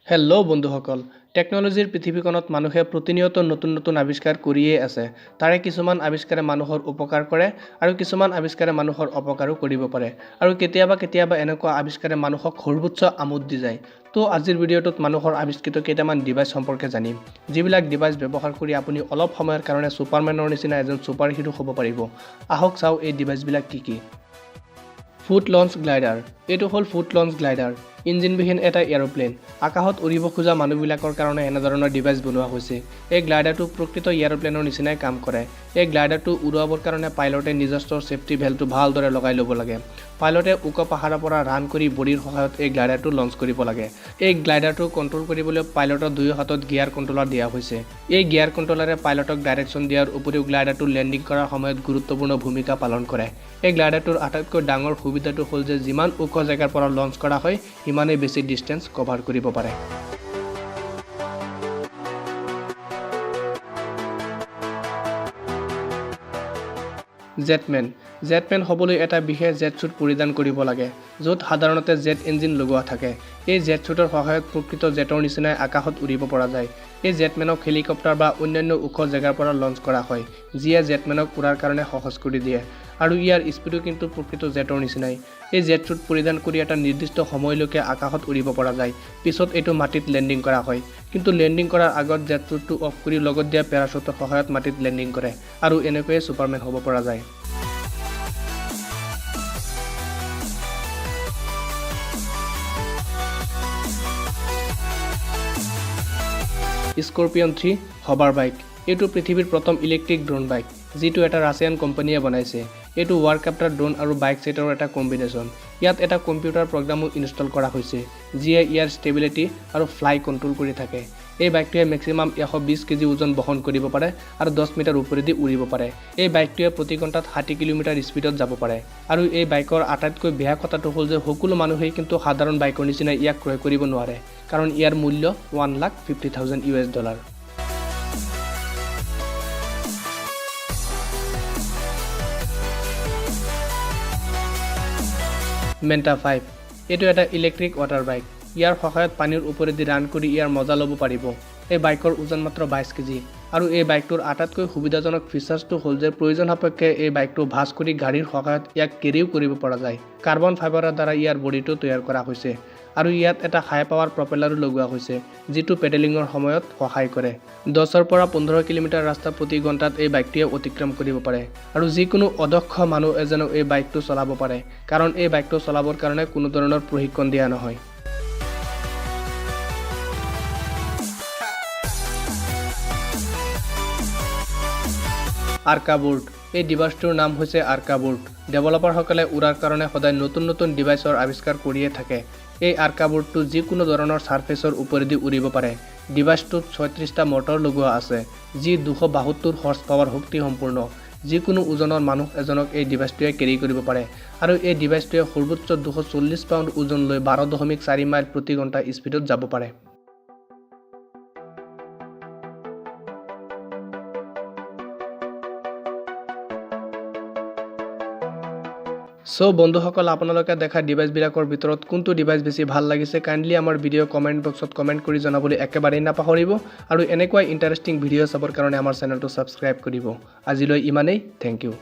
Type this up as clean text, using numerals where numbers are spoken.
Hello' বন্ধুসকল, টেকন'লজিৰ পৃথিৱীখনত মানুহে প্ৰতিনিয়ত নতুন নতুন আৱিষ্কাৰ কৰিয়েই আছে। তাৰে কিছুমান আৱিষ্কাৰে মানুহৰ উপকাৰ কৰে আৰু কিছুমান আৱিষ্কাৰে মানুহৰ অপকাৰো কৰিব পাৰে আৰু কেতিয়াবা কেতিয়াবা এনেকুৱা আৱিষ্কাৰে মানুহক সৰ্বোচ্চ আমোদ দি যায়। তো আজিৰ ভিডিঅ'টোত মানুহৰ আৱিষ্কৃত কেইটামান ডিভাইচ সম্পৰ্কে জানিম, যিবিলাক ডিভাইচ ব্যৱহাৰ কৰি আপুনি অলপ সময়ৰ কাৰণে ছুপাৰমেনৰ নিচিনা এজন ছুপাৰ হিৰো হ'ব পাৰিব। আহক চাওঁ এই ডিভাইচবিলাক কি কি। Foot launch glider. এইটো হ'ল ফুট লঞ্চ গ্লাইডাৰ, ইঞ্জিনবিহীন এটা এৰ'প্লেন। আকাশত উৰিব খোজা মানুহবিলাকৰ কাৰণে এনেধৰণৰ ডিভাইচ বনোৱা হৈছে। এই গ্লাইডাৰটো প্ৰকৃত এৰ'প্লেনৰ নিচিনাই কাম কৰে। এই গ্লাইডাৰটো উৰুৱাবৰ কাৰণে পাইলটে নিজস্ব ছেফটি বেল্টটো ভালদৰে লগাই ল'ব লাগে। পাইলটে ওখ পাহাৰৰ পৰা ৰান কৰি ভৰিৰ সহায়ত এই গ্লাইডাৰটো লঞ্চ কৰিব লাগে। এই গ্লাইডাৰটো কণ্ট্ৰল কৰিবলৈ পাইলটৰ দুয়ো হাতত গিয়াৰ কণ্ট্ৰলাৰ দিয়া হৈছে। এই গিয়াৰ কণ্ট্ৰলাৰে পাইলটক ডাইৰেকশ্যন দিয়াৰ উপৰিও গ্লাইডাৰটো লেণ্ডিং কৰাৰ সময়ত গুৰুত্বপূৰ্ণ ভূমিকা পালন কৰে। এই গ্লাইডাৰটোৰ আটাইতকৈ ডাঙৰ সুবিধাটো হ'ল যে যিমান ওখ জেগাৰ পৰা লঞ্চ কৰা হয়, সিমানেই বেছি ডিষ্টেঞ্চ কভাৰ কৰিব পাৰে। জেটমেন। জেটমেন হ'বলৈ এটা বিশেষ জেট চ্যুট পৰিধান কৰিব লাগে, য'ত সাধাৰণতে জেট ইঞ্জিন লগোৱা থাকে। এই জেট চ্যুটৰ সহায়ত প্ৰকৃত জেটৰ নিচিনাই আকাশত উৰিব পৰা যায়। এই জেটমেনক হেলিকপ্টাৰ বা অন্যান্য ওখ জেগাৰ পৰা লঞ্চ কৰা হয়, যিয়ে জেটমেনক উৰাৰ কাৰণে সহজ কৰি দিয়ে আৰু ইয়াৰ স্পীডো কিন্তু প্ৰকৃত জেটৰ নিচিনাই। এই জেট চ্যুট পৰিধান কৰি এটা নিৰ্দিষ্ট সময়লৈকে আকাশত উৰিব পৰা যায়। পিছত এইটো মাটিত লেণ্ডিং কৰা হয়। কিন্তু লেণ্ডিং কৰাৰ আগত জেট চ্যুটটো অফ কৰি লগত দিয়া পেৰাচ্যুটৰ সহায়ত মাটিত লেণ্ডিং কৰে আৰু এনেকৈয়ে ছুপাৰমেন হ'ব পৰা যায়। Scorpion 3 hover bike. এইটো পৃথিৱীৰ প্ৰথম ইলেক্ট্ৰিক ড্ৰোন বাইক, যিটো এটা ৰাছিয়ান কোম্পানীয়ে বনাইছে। এইটো ৱাৰক্ৰাফ্ট ড্ৰোন আৰু বাইক ছেটৰ এটা কম্বিনেশ্যন। ইয়াত এটা কম্পিউটাৰ প্ৰগ্ৰামো ইনষ্টল কৰা হৈছে, যিয়ে ইয়াৰ ষ্টেবিলিটি আৰু ফ্লাই কণ্ট্ৰল কৰি থাকে। এই বাইকটোৱে মেক্সিমাম 120 কেজি ওজন বহন কৰিব পাৰে আৰু 10 মিটাৰ ওপৰেদি উৰিব পাৰে। এই বাইকটোৱে প্ৰতি ঘণ্টাত 60 কিলোমিটাৰ স্পীডত যাব পাৰে। আৰু এই বাইকৰ আটাইতকৈ বেয়া কথাটো হ'ল যে সকলো মানুহেই কিন্তু সাধাৰণ বাইকৰ নিচিনা ইয়াক ক্ৰয় কৰিব নোৱাৰে, কাৰণ ইয়াৰ মূল্য 1,50,000 US dollar. মেণ্টা 5। এইটো এটা ইলেক্ট্ৰিক ৱাটাৰ বাইক। ইয়াৰ সহায়ত পানীৰ ওপৰেদি ৰান কৰি ইয়াৰ মজা ল'ব পাৰিব। এই বাইকৰ ওজন মাত্ৰ 22 কেজি আৰু এই বাইকটোৰ আটাইতকৈ সুবিধাজনক ফিচাৰ্ছটো হ'ল যে প্ৰয়োজন সাপেক্ষে এই বাইকটো ভাঁজ কৰি গাড়ীৰ সহায়ত ইয়াক কেৰিও কৰিব পৰা যায়। কাৰ্বন ফাইবাৰৰ দ্বাৰা ইয়াৰ বডিটো তৈয়াৰ কৰা হৈছে আৰু ইয়াত এটা হাই পাৱাৰ প্ৰপেলাৰো লগোৱা হৈছে, যিটো পেডেলিঙৰ সময়ত সহায় কৰে। 10ৰ পৰা 15 কিলোমিটাৰ ৰাস্তা প্ৰতি ঘণ্টাত এই বাইকটোৱে অতিক্ৰম কৰিব পাৰে আৰু যিকোনো অদক্ষ মানুহ এজনেও এই বাইকটো চলাব পাৰে, কাৰণ এই বাইকটো চলাবৰ কাৰণে কোনো ধৰণৰ প্ৰশিক্ষণ দিয়া নহয়। আৰ্কা বোৰ্ড। এই ডিভাইচটোৰ নাম হৈছে আৰ্কা বোৰ্ড। ডেভেলপাৰসকলে উৰাৰ কাৰণে সদায় নতুন নতুন ডিভাইচৰ আৱিষ্কাৰ কৰিয়ে থাকে। এই আৰ্কা বোৰ্ডটো যিকোনো ধৰণৰ ছাৰফেচৰ ওপৰেদি উৰিব পাৰে। ডিভাইচটোত 36টা মটৰ লগোৱা আছে, যি 272 হৰ্চ পাৱাৰ শক্তি সম্পূৰ্ণ। যিকোনো ওজনৰ মানুহ এজনক এই ডিভাইচটোৱে কেৰি কৰিব পাৰে আৰু এই ডিভাইচটোৱে সৰ্বোচ্চ 240 পাউণ্ড ওজন লৈ 12.4 মাইল প্ৰতি ঘণ্টা স্পীডত যাব পাৰে। চ' বন্ধুসকল, আপোনালোকে দেখা ডিভাইচবিলাকৰ ভিতৰত কোনটো ডিভাইচ বেছি ভাল লাগিছে, কাইণ্ডলি আমাৰ ভিডিঅ' কমেণ্ট বক্সত কমেণ্ট কৰি জনাবলৈ একেবাৰেই নাপাহৰিব আৰু এনেকুৱা ইণ্টাৰেষ্টিং ভিডিঅ' চাবৰ কাৰণে আমাৰ চেনেলটো ছাবস্ক্ৰাইব কৰিব। আজিলৈ ইমানেই, thank U.